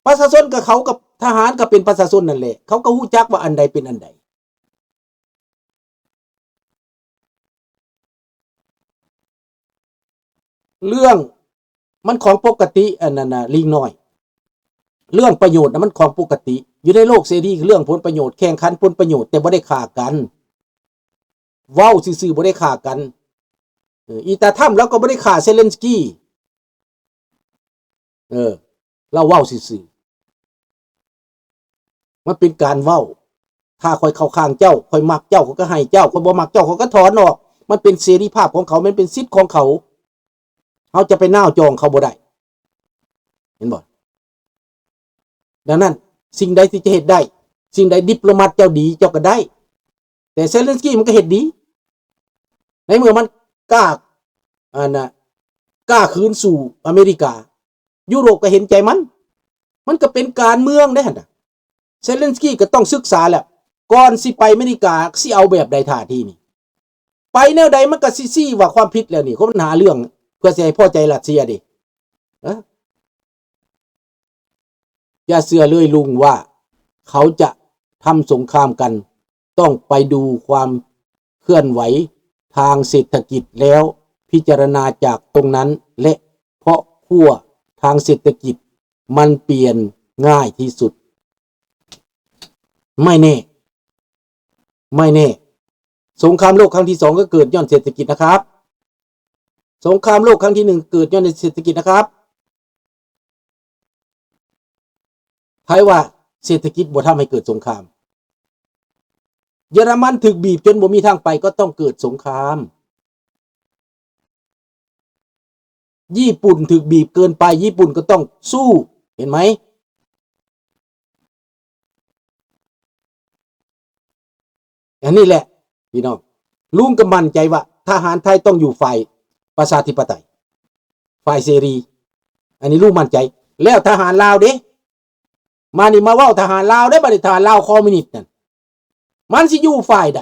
ປະຊາຊົນກໍ ເຂົາກໍ ທະຫານກໍເປັນປະຊາຊົນນັ້ນແຫຼະ ເຂົາກໍຮູ້ຈັກວ່າອັນໃດເປັນອັນໃດ. ເລື່ອງມັນຂອງປົກກະຕິ ອັນນັ້ນນະ ລີງນ້ອຍ ເລື່ອງປະໂຫຍດນະ ມັນຂອງປົກກະຕິ. ຢູ່ໃນໂລກເສລີ ເລື່ອງຜົນປະໂຫຍດ ແຂ່ງຂັນຜົນປະໂຫຍດ ແຕ່ບໍ່ໄດ້ຂ້າກັນ. ເວົ້າຊື່ໆ ບໍ່ໄດ້ຂ້າກັນ. ເອີ ອີຕາທຳລາວກໍບໍ່ໄດ້ຂ້າເຊເລັນສກີ. ເອີ ລາວເວົ້າຊື່ໆ ມັນເປັນການເວົ້າ. ຖ້າຂ້ອຍເຂົ້າຂ້າງເຈົ້າ ຂ້ອຍມັກເຈົ້າ ຂ້ອຍກໍໃຫ້ເຈົ້າ ຂ້ອຍບໍ່ມັກເຈົ້າ ຂ້ອຍກໍຖອນອອກ. ມັນເປັນເສລີພາບຂອງເຂົາ ມັນເປັນສິດຂອງເຂົາ. ເຮົາຈະໄປນາວຈອງເຂົາບໍ່ໄດ້ ເຫັນບໍ່? ດັ່ງນັ້ນ ສິ່ງໃດທີ່ຈະເຮັດໄດ້ ສິ່ງໃດດິບໂລມັດເຈົ້າດີ ເຈົ້າກໍໄດ້. ແຕ່ເຊເລັນສກີມັນກໍເຮັດດີ ໃນເມື່ອມັນກ້າ ອັນນ່າ ກ້າຄືນສູ່ອາເມລິກາ ຢູໂຣບກໍເຫັນໃຈມັນ. ມັນກໍເປັນການເມືອງເດ້ຫັ້ນນະ. ເຊເລັນສກີກໍຕ້ອງສຶກສາແລ້ວ ກ່ອນຊິໄປອາເມລິກາ ຊິເອົາແບບໃດທ່າທີນີ້. ໄປແນວໃດມັນກໍຊິຊີ້ວ່າຄວາມຜິດແລ້ວນີ້ ຄົນມັນຫາເລື່ອງເພື່ອຊິໃຫ້ພໍໃຈຣັດເຊຍເດ້. ເອີ ຢ່າເຊື່ອເລີຍລຸງວ່າເຂົາຈະທຳສົງຄາມກັນ. ຕ້ອງໄປດູຄວາມເຄື່ອນໄຫວທາງເສດຖະກິດແລ້ວ ພິຈາລະນາຈາກຕົງນັ້ນ ແລະ ເພາະຂົ້ວທາງເສດຖະກິດມັນປ່ຽນງ່າຍທີ່ສຸດ. ໄມ່ແນ່ ໄມ່ແນ່ ສົງຄາມໂລກຄັ້ງທີສອງກໍເກີດຍ້ອນເສດຖະກິດນະຄັບ. ສົງຄາມໂລກຄັ້ງທີໜຶ່ງເກີດຍ້ອນເສດຖະກິດນະຄັບ. ໃຜວ່າເສດຖະກິດບໍ່ທຳໃຫ້ເກີດສົງຄາມ? ເຢຍລະມັນຖືກບີບຈົນບໍ່ມີທາງໄປ ກໍຕ້ອງເກີດສົງຄາມ. ຍີ່ປຸ່ນຖືກບີບເກີນໄປ ຍີ່ປຸ່ນກໍຕ້ອງສູ້ ເຫັນໄໝ? ອັນນີ້ແຫຼະພີ່ນ້ອງ ລຸງກໍໝັ້ນໃຈວ່າທະຫານໄທຕ້ອງຢູ່ຝ່າຍປະຊາທິປະໄຕ ຝ່າຍເສລີ ອັນນີ້ລຸງໝັ້ນໃຈ. ແລ້ວທະຫານລາວເດ? ມານີ້ມາເວົ້າທະຫານລາວເດ້ ບັດນີ້ທະຫານລາວຄອມມິວນິດນັ້ນ ມັນຊິຢູ່ຝ່າຍໃດ?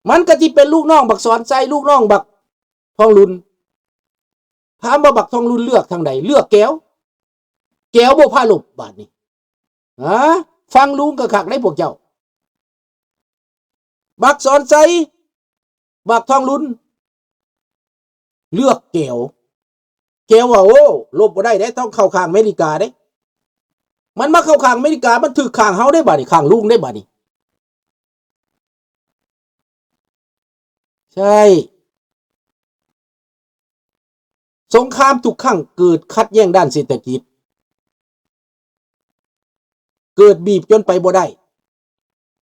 ມັນກໍຊິເປັນລູກນ້ອງບັກສອນໄຊ ລູກນ້ອງບັກທອງລຸນ. ຖາມວ່າບັກທອງລຸນເລືອກທາງໃດ? ເລືອກແກວ. ແກວບໍ່ພາລົບບາດນີ້. ຮະ? ຟັງລຸງກໍຄັກໄດ໋ພວກເຈົ້າ. ບັກສອນໄຊ ບັກທອງລຸນ ເລືອກແກວ. ແກວວ່າ ໂອ້ ລົບບໍ່ໄດ້ເດ້ ຕ້ອງເຂົ້າຂ້າງອາເມລິກາເດ້. ມັນມາເຂົ້າຂ້າງອາເມລິກາ ມັນຖືກຂ້າງເຮົາເດ້ບາດນີ້ ຂ້າງລຸງເດ້ບາດນີ້. ໃຊ່ ສົງຄາມທຸກຄັ້ງເກີດຂັດແຍ້ງດ້ານເສດຖະກິດ ເກີດບີບຈົນໄປບໍ່ໄດ້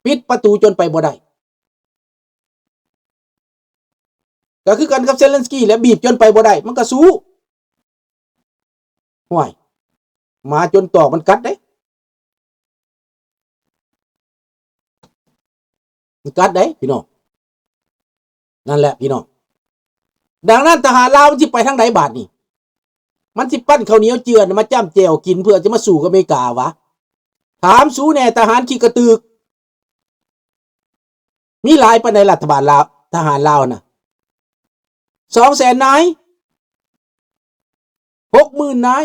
ປິດປະຕູຈົນໄປບໍ່ໄດ້ ກໍຄືກັນກັບເຊເລັນສກີແຫຼະ ບີບຈົນໄປບໍ່ໄດ້ ມັນກໍສູ້. ຫ້ວຍ ໝາຈົນຕອກມັນກັດເດ້ ມັນກັດເດ້ພີ່ນ້ອງ. ນັ້ນແຫຼະພີ່ນ້ອງ ດັ່ງນັ້ນທະຫານລາວມັນຊິໄປທາງໃດບາດນີ້? ມັນຊິປັ້ນເຂົ້າໜຽວເຈື່ອນມາຈ້ຳແຈ່ວກິນ ເພື່ອຈະມາສູ້ກັບອາເມລິກາຫວາ? ຖາມສູແດ່ ທະຫານຂີ້ກະຕຶກ ມີຫຼາຍປານໃດລັດຖະບານລາວ ທະຫານລາວນະ? ສອງແສນນາຍ? ຫົກໝື່ນນາຍ?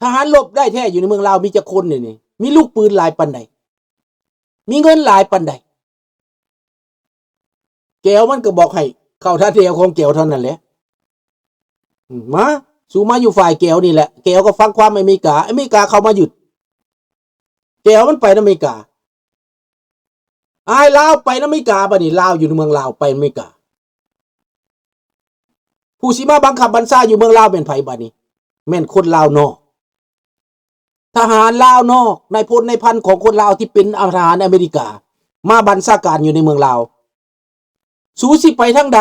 ທະຫານລົບໄດ້ແທ້ຢູ່ໃນເມືອງລາວມີຈັກຄົນດຽວນີ້? ມີລູກປືນຫຼາຍປານໃດ? ມີເງິນຫຼາຍປານໃດ? ແກວມັນກໍບອກໃຫ້ເຂົ້າທ່າແດວຂອງແກວເທົ່ານັ້ນແຫຼະ. ອືມ ມາ ສູມາຢູ່ຝ່າຍແກວນີ້ແຫຼະ ແກວກໍຟັງຄວາມອາເມລິກາ ອາເມລິກາເຂົ້າມາຍຶດ ແກວມັນໄປນຳອາເມລິກາ. ອ້າຍລາວໄປນຳອາເມລິກາ ບາດນີ້ລາວຢູ່ໃນເມືອງລາວໄປອາເມລິກາ ຜູ້ຊິມາບັງຄັບບັນຊາຢູ່ເມືອງລາວແມ່ນໃຜບາດນີ້? ແມ່ນຄົນລາວນອກ ທະຫານລາວນອກ ນາຍພົນນາຍພັນຂອງຄົນລາວທີ່ເປັນທະຫານອາເມລິກາ ມາບັນຊາການຢູ່ໃນເມືອງລາວ. ສູຊິໄປທາງໃດ?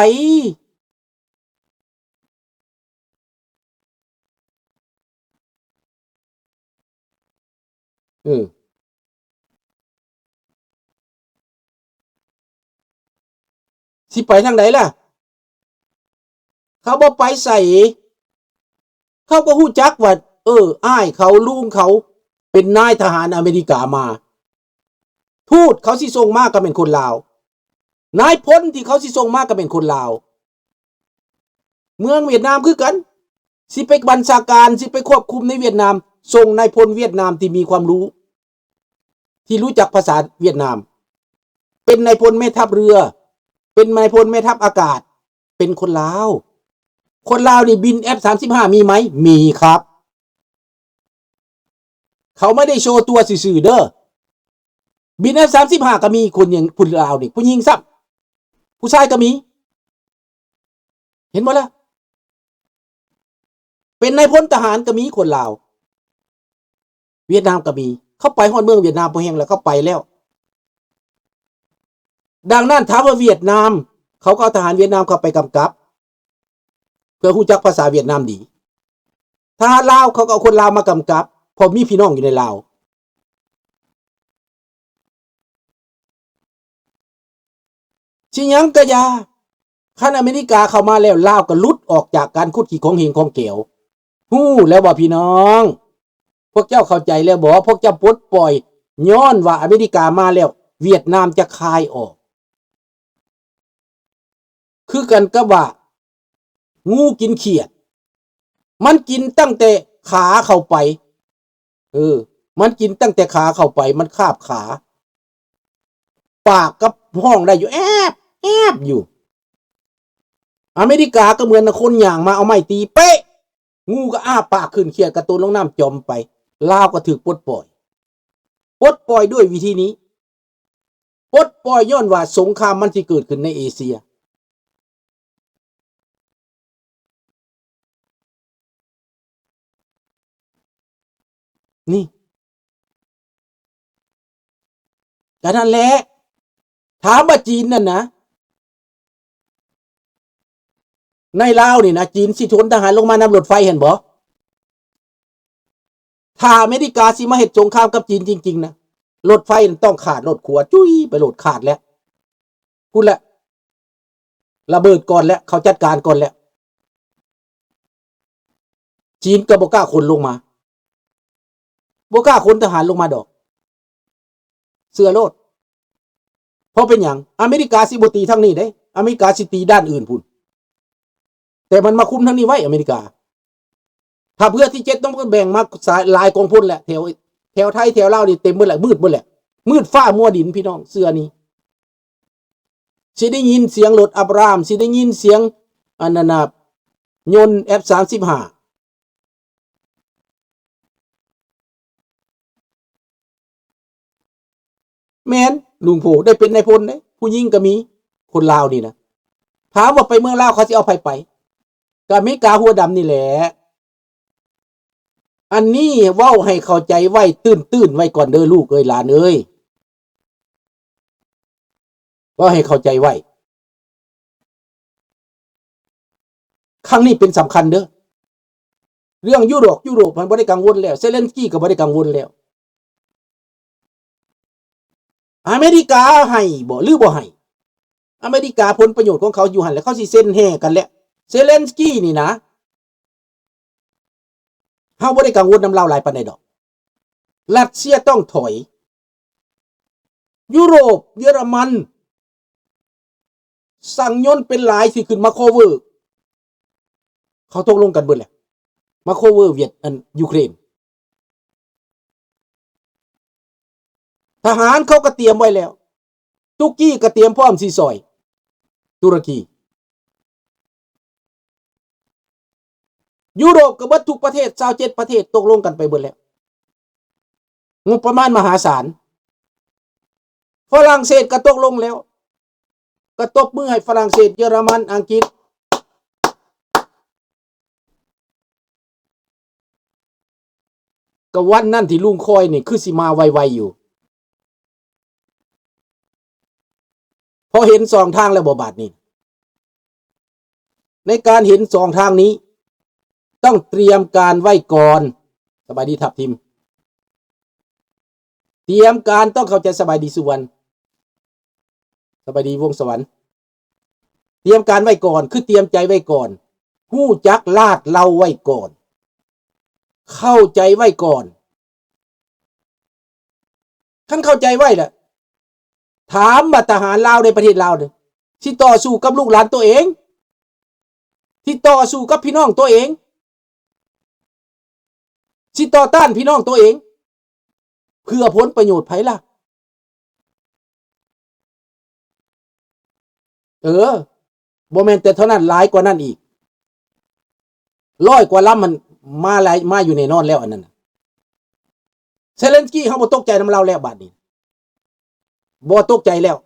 ເອີ ຊິໄປທາງໃດລະ? ເຂົາບໍ່ໄປໃສ ເຂົາກໍຮູ້ຈັກວ່າ ເອີ ອ້າຍເຂົາ ລຸງເຂົາ ເປັນນາຍທະຫານອາເມລິກາມາ. ທູດເຂົາຊິສົ່ງມາກໍແມ່ນຄົນລາວ ນາຍພົນທີ່ເຂົາຊິສົ່ງມາກໍແມ່ນຄົນລາວ. ເມືອງຫວຽດນາມຄືກັນ ຊິໄປບັນຊາການ ຊິໄປຄວບຄຸມໃນຫວຽດນາມ ສົ່ງນາຍພົນຫວຽດນາມທີ່ມີຄວາມຮູ້ ທີ່ຮູ້ຈັກພາສາຫວຽດນາມ ເປັນນາຍພົນແມ່ທັບເຮືອ ເປັນນາຍພົນແມ່ທັບອາກາດ ເປັນຄົນລາວ. ຄົນລາວນີ້ບິນ ເອັຟສາມສິບຫ້າ ມີໄໝ? ມີຄັບ. ເຂົາໄມ່ໄດ້ໂຊຕົວຊື່ໆເດີ. ບິນ ເອັຟສາມສິບຫ້າ ກໍມີຄົນຍິງ ຄົນລາວນີ້ ຜູ້ຍິງຊ້ຳ ຜູ້ຊາຍກໍມີ. ເຫັນບໍ່ລະ? ເປັນນາຍພົນທະຫານກໍມີຄົນລາວ. ຫວຽດນາມກໍມີ. ເຂົາໄປຮອດເມືອງຫວຽດນາມພໍແຮງແລ້ວ, ເຂົາໄປແລ້ວ. ດັ່ງນັ້ນ ຖາມວ່າຫວຽດນາມ ເຂົາກໍເອົາທະຫານຫວຽດນາມເຂົ້າໄປກຳກັບ ເພື່ອຮູ້ຈັກພາສາຫວຽດນາມດີ. ທະຫານລາວ ເຂົາກໍເອົາຄົນລາວມາກຳກັບ ເພາະມີພີ່ນ້ອງຢູ່ໃນລາວ. ຊິຫຍັງກະຢ່າ, ຄັນອາເມລິກາເຂົ້າມາແລ້ວ ລາວກໍຫຼຸດອອກຈາກການຂຸດຂີ້ຂອງເຫງຂອງແກວ. ຮູ້ແລ້ວບໍ່ພີ່ນ້ອງ? ພວກເຈົ້າເຂົ້າໃຈແລ້ວບໍ່? ພວກເຈົ້າປົດປ່ອຍ ຍ້ອນວ່າອາເມລິກາມາແລ້ວ ຫວຽດນາມຈະຄາຍອອກ. ຄືກັນກັບວ່າງູກິນຂຽດ, ມັນກິນຕັ້ງແຕ່ຂາເຂົ້າໄປ. ເອີ ມັນກິນຕັ້ງແຕ່ຂາເຂົ້າໄປ, ມັນຄາບຂາ, ປາກກໍຮ້ອງໄດ້ຢູ່ ແອບ ແອບຢູ່. ອາເມລິກາກໍເໝືອນຄົນຍ່າງມາເອົາໄມ້ຕີເປະ, ງູກໍອ້າປາກຂຶ້ນ, ຂຽດກໍຕົນລົງນ້ຳຈອມໄປ. ລາວກໍຖືກປົດປ່ອຍ, ປົດປ່ອຍດ້ວຍວິທີນີ້. ປົດປ່ອຍຍ້ອນວ່າສົງຄາມມັນຊິເກີດຂຶ້ນໃນເອເຊຍ. ນີ້ ກະນັ້ນແຫຼະ. ຖາມວ່າຈີນນັ້ນນະ, ໃນລາວນີ້ນະ, ຈີນຊິຂົນທະຫານລົງມານຳລົດໄຟຫັ້ນບໍ່? ຖ້າອາເມລິກາຊິມາເຮັດສົງຄາມກັບຈີນຈິງໆນະ, ລົດໄຟນັ້ນຕ້ອງຂາດໂລດ, ຂົວຈຸ້ຍໄປໂລດ, ຂາດແລ້ວ. ພຸ້ນແຫຼະ, ລະເບີດກ່ອນແລ້ວ, ເຂົາຈັດການກ່ອນແລ້ວ. ຈີນກໍບໍ່ກ້າຂົນລົງມາ, ບໍ່ກ້າຂົນທະຫານລົງມາດອກ. ເຊື່ອໂລດ. ເພາະເປັນຫຍັງ? ອາເມລິກາຊິບໍ່ຕີທາງນີ້ເດ້, ອາເມລິກາຊິຕີດ້ານອື່ນພຸ້ນ. ແຕ່ມັນມາຄຸມທາງນີ້ໄວ້, ອາເມລິກາ. ຖ້າເພື່ອທີເຈັດຕ້ອງແບ່ງມາຫຼາຍກອງພົນແຫຼະ, ແຖວ ແຖວໄທ ແຖວລາວນີ້ເຕັມໝົດແຫຼະ, ມືດໝົດແຫຼະ, ມືດຟ້າມົວດິນ ພີ່ນ້ອງ, ເຊື່ອນີ້. ຊິໄດ້ຍິນສຽງລົດອັບຣາມ, ຊິໄດ້ຍິນສຽງອັນນັ້ນນະ, ຍົນ ເອັຟສາມສິບຫ້າ. ແມ່ນ, ລຸງໂພໄດ້ເປັນນາຍພົນເດ້, ຜູ້ຍິງກໍມີ, ຄົນລາວນີ້ນະ. ຖາມວ່າໄປເມືອງລາວເຂົາຊິເອົາໃຜໄປ? ກໍອາເມລິກາຫົວດຳນີ້ແຫຼະ. ອັນນີ້ເວົ້າໃຫ້ເຂົ້າໃຈໄວ້, ຕື່ນໆໄວ້ກ່ອນເດີ ລູກເອີຍ ຫຼານເອີຍ, ເວົ້າໃຫ້ເຂົ້າໃຈໄວ້. ຄັ້ງນີ້ເປັນສຳຄັນເດີ. ເລື່ອງຢູໂຣບ, ຢູໂຣບມັນບໍ່ໄດ້ກັງວົນແລ້ວ, ເຊເລັນສກີກໍບໍ່ໄດ້ກັງວົນແລ້ວ. ອາເມລິກາໃຫ້ບໍ່ ຫຼືບໍ່ໃຫ້? ອາເມລິກາຜົນປະໂຫຍດຂອງເຂົາຢູ່ຫັ້ນແຫຼະ, ເຂົາຊິເຊັນແຮ່ກັນແຫຼະ. ເຊເລັນສກີນີ້ນະ, ເຮົາບໍ່ໄດ້ກັງວົນນຳລາວຫຼາຍປານໃດດອກ. ຣັດເຊຍຕ້ອງຖອຍ. ຢູໂຣບ, ເຢຍລະມັນ ສັ່ງຍົນເປັນຫຼາຍ ຊິຂຶ້ນມາ cover. ເຂົາຕົກລົງກັນເບິດແລ້ວ, ມາ cover ຫວຽດ ອັນ ຢູເຄຣນ. ທະຫານເຂົາກໍຕຽມໄວ້ແລ້ວ, ຕຸກກີກໍຕຽມພ້ອມຊິຊ່ອຍ ຕຸລະກີ. ຢູໂຣບກໍເບິດທຸກປະເທດ, ຊາວເຈັດປະເທດ ຕົກລົງກັນໄປເບິດແລ້ວ. ງົບປະມານມະຫາສານ. ຝຣັ່ງເສດກໍຕົກລົງແລ້ວ, ກໍຕົບມືໃຫ້ຝຣັ່ງເສດ, ເຢຍລະມັນ, ອັງກິດ. ກໍວັນນັ້ນທີ່ລຸງຄອຍນີ້ຄືຊິມາໄວໆຢູ່. ພໍເຫັນສອງທາງແລ້ວບໍ່ບາດນີ້? ໃນການເຫັນສອງທາງນີ້ ຕ້ອງຕຽມການໄວ້ກ່ອນ. ສະບາຍດີທັບທິມ. ຕຽມການຕ້ອງເຂົ້າໃຈ. ສະບາຍດີສຸວັນ. ສະບາຍດີວົງສະຫວັນ. ຕຽມການໄວ້ກ່ອນ ຄືຕຽມໃຈໄວ້ກ່ອນ, ຮູ້ຈັກລາດເລົາໄວ້ກ່ອນ, ເຂົ້າໃຈໄວ້ກ່ອນ. ຄັນເຂົ້າໃຈໄວ້ແລ້ວ, ຖາມວ່າທະຫານລາວໃນປະເທດລາວນີ້ ຊິຕໍ່ສູ້ກັບລູກຫຼານຕົວເອງ, ຊິຕໍ່ສູ້ກັບພີ່ນ້ອງຕົວເອງ, ຊິຕໍ່ຕ້ານພີ່ນ້ອງໂຕເອງ ເພື່ອຜົນປະໂຫຍດໃຜລະ? ເອີ ບໍ່ແມ່ນແຕ່ເທົ່ານັ້ນ ຫຼາຍກວ່ານັ້ນອີກ ຮ້ອຍກວ່າລຳ ມັນມາຫຼາຍ ມາຢູ່ແນ່ນອນແລ້ວ ອັນນັ້ນນະ. ເຊເລັນສກີ ເຮົາບໍ່ຕົກໃຈນຳລາວແລ້ວ ບາດນີ້ບໍ່ຕົກໃຈແລ້ວ.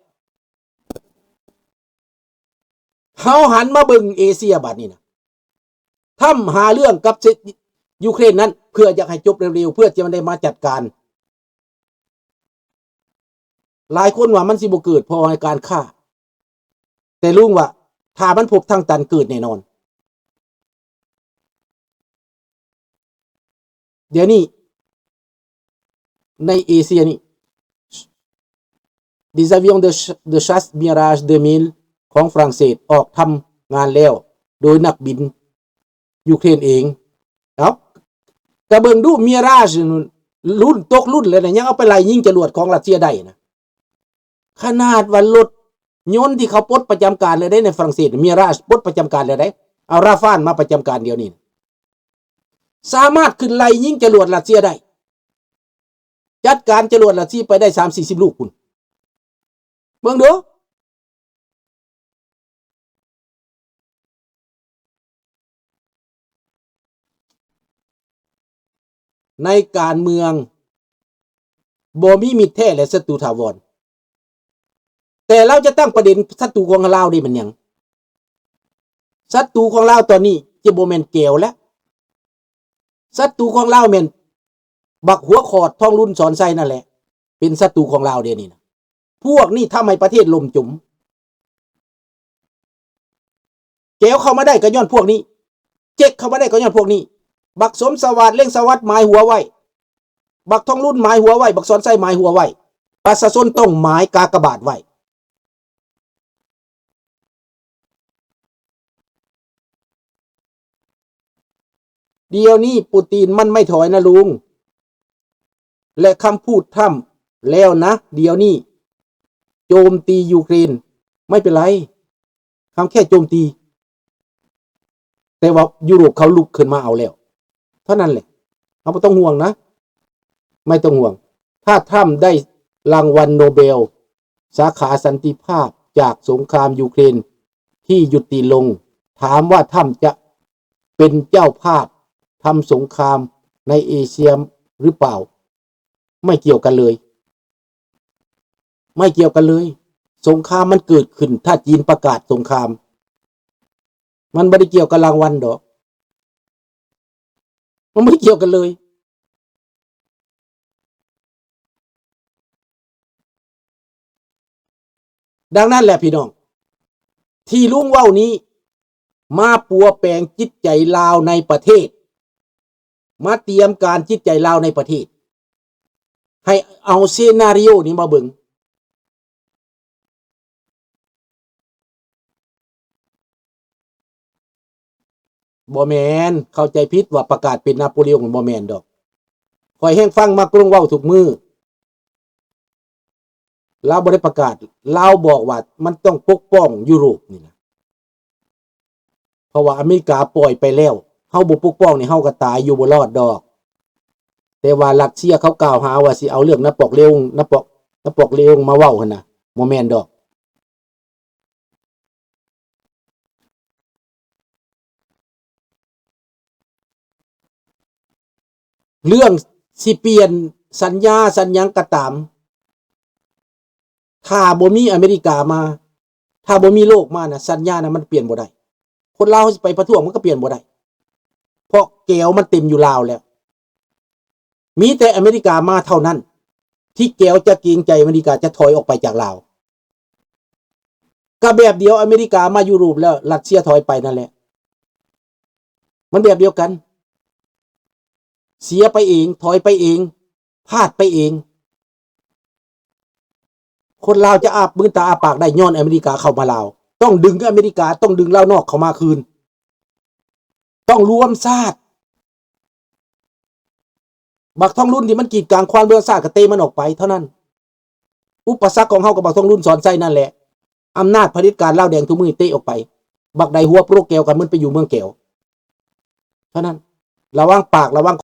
ເຮົາຫັນມາເບິ່ງເອເຊຍບາດນີ້ນະ. ທຳຫາເລື່ອງກັບ ເຊ- ຢູເຄຣນນັ້ນ ເພື່ອຢາກໃຫ້ຈົບເລັວໆ ເພື່ອຈະໄດ້ມາຈັດການ. ຫຼາຍຄົນວ່າມັນຊິບໍ່ເກີດ ເພາະວ່າການຄ້າ, ແຕ່ລຸງວ່າຖ້າມັນພົບທາງຕັນ ເກີດແນ່ນອນ. ດຽວນີ້ໃນເອເຊຍນີ້ Des avions de ch- de chasse Mirage deux mille ຂອງຝຣັ່ງເສດອອກທຳງານແລ້ວ ໂດຍນັກບິນຢູເຄຣນເອງ. ເອົ້າ ກະເບິ່ງດູ Mirage ລຸ້ນຕົກລຸ້ນແລ້ວນະ ຍັງເອົາໄປໄລ່ຍິງຈະຫຼວດຂອງຣັດເຊຍໄດ້ນະ. ຂະໜາດວ່າລົດຍົນທີ່ເຂົາປົດປະຈຳການແລ້ວເດ້ ໃນຝຣັ່ງເສດ Mirage ປົດປະຈຳການແລ້ວເດ້ ເອົາ Rafale ມາປະຈຳການດຽວນີ້ ສາມາດຂຶ້ນໄລ່ຍິງຈະຫຼວດຣັດເຊຍໄດ້ ຈັດການຈະຫຼວດຣັດເຊຍໄປໄດ້ສາມສີ່ສິບລູກພຸ້ນ. ເບິ່ງດູ. ໃນການເມືອງ ບໍ່ມີມິດແທ້ ແລະ ສັດຕູຖາວອນ. ແຕ່ລາວຈະຕັ້ງປະເດັນສັດຕູຂອງລາວນີ້ແມ່ນຫຍັງ? ສັດຕູຂອງລາວຕອນນີ້ຈະບໍ່ແມ່ນແກວແລ້ວ. ສັດຕູຂອງລາວແມ່ນບັກຫົວຂອດ ທອງລຸນ ສອນໄຊ ນັ້ນແຫຼະ ເປັນສັດຕູຂອງລາວດຽວນີ້ນະ. ພວກນີ້ທຳໃຫ້ປະເທດລົ້ມຈົມ. ແກວເຂົ້າມາໄດ້ກໍຍ້ອນພວກນີ້, ເຈັກເຂົ້າມາໄດ້ກໍຍ້ອນພວກນີ້. ບັກສົມສະຫວາດ ເລັ່ງສະຫວັດໝາຍຫົວໄວ້, ບັກທອງລຸນໝາຍຫົວໄວ້, ບັກສອນໄຊໝາຍຫົວໄວ້. ປະຊາຊົນຕ້ອງໝາຍກາກະບາດໄວ້. ດຽວນີ້ປູຕິນມັນໄມ່ຖອຍນະລຸງ ແລະ ຄຳພູດທຳແລ້ວນະ ດຽວນີ້ໂຈມຕີຢູເຄຣນ ໄມ່ເປັນໄລ ຄຳແຄ່ໂຈມຕີ ແຕ່ວ່າຢູໂຣບເຂົາລຸກຂຶ້ນມາເອົາແລ້ວ ເທົ່ານັ້ນແຫຼະ. ເຮົາບໍ່ຕ້ອງຫ່ວງນະ ໄມ່ຕ້ອງຫ່ວງ. ຖ້າທຳໄດ້ລາງວັນໂນເບລສາຂາສັນຕິພາບຈາກສົງຄາມຢູເຄຣນທີ່ຢຸດຕິລົງ, ຖາມວ່າທຳຈະເປັນເຈົ້າພາບທຳສົງຄາມໃນເອເຊຍຫຼືເປົ່າ? ໄມ່ກ່ຽວກັນເລີຍ. ໄມ່ກ່ຽວກັນເລີຍ. ສົງຄາມມັນເກີດຂຶ້ນ ຖ້າຈີນປະກາດສົງຄາມ. ມັນບໍ່ໄດ້ກ່ຽວກັບລາງວັນດອກ. ມັນບໍ່ໄດ້ກ່ຽວກັນເລີຍ. ດັ່ງນັ້ນແຫຼະພີ່ນ້ອງ, ທີ່ລຸງເວົ້ານີ້ ມາປົວແປງຈິດໃຈລາວໃນປະເທດ, ມາຕຽມການຈິດໃຈລາວໃນປະເທດ, ໃຫ້ເອົາເຊນາຣິໂອນີ້ມາເບິ່ງ. ບໍ່ແມ່ນ, ເຂົ້າໃຈຜິດວ່າປະກາດເປັນນາໂປລະອົງ, ບໍ່ແມ່ນດອກ. ຂ້ອຍແຮ່ງຟັງມາກຣງເວົ້າທຸກມື້. ລາວບໍ່ໄດ້ປະກາດ, ລາວບອກວ່າມັນຕ້ອງປົກປ້ອງຢູໂຣບນີ້ນະ. ເພາະວ່າອາເມລິກາປ່ອຍໄປແລ້ວ, ເຮົາບໍ່ປົກປ້ອງນີ້ ເຮົາກໍຕາຍຢູ່ບໍ່ລອດດອກ. ແຕ່ວ່າຣັດເຊຍເຂົາກ່າວຫາວ່າຊິເອົາເລື່ອງນາປອກເລອງ, ນາປອກ, ນາປອກເລອງມາເວົ້າຫັ້ນນະ, ບໍ່ແມ່ນດອກ. ເລື່ອງຊິປ່ຽນສັນຍາສັນຫຍັງກໍຕາມ, ຖ້າບໍ່ມີອາເມລິກາມາ, ຖ້າບໍ່ມີໂລກມານະ, ສັນຍານະມັນປ່ຽນບໍ່ໄດ້. ຄົນລາວເຮົາຊິໄປປະທ້ວງມັນກໍປ່ຽນບໍ່ໄດ້, ເພາະແກວມັນເຕັມຢູ່ລາວແລ້ວ. ມີແຕ່ອາເມລິກາມາເທົ່ານັ້ນ ທີ່ແກວຈະເກງໃຈອາເມລິກາ, ຈະຖອຍອອກໄປຈາກລາວ. ກໍແບບດຽວອາເມລິກາມາຢູໂຣບແລ້ວ ຣັດເຊຍຖອຍໄປນັ້ນແຫຼະ. ມັນແບບດຽວກັນ. ເສຍໄປເອງ, ຖອຍໄປເອງ, ພາດໄປເອງ. ຄົນລາວຈະອ້າມືຕາອ້າປາກໄດ້ ຍ້ອນອາເມລິກາເຂົ້າມາລາວ. ຕ້ອງດຶງອາເມລິກາ, ຕ້ອງດຶງລາວນອກເຂົ້າມາຄືນ. ຕ້ອງລວມຊາດ. ບັກທອງລຸນທີ່ມັນກີດກາງຂວາງເບື້ອງຊາດກໍເຕະມັນອອກໄປເທົ່ານັ້ນ. ອຸປະສັກຂອງເຮົາກັບບັກທອງລຸນ ສອນໄຊ ນັ້ນແຫຼະ. ອຳນາດຜະເດັດການລາວແດງທຸກມື້ເຕະອອກໄປ. ບັກໃດຫົວໂປຣແກວກັນ ມັນໄປຢູ່ເມືອງແກວເທົ່ານັ້ນ. ລະວັງປາກ, ລະວັງ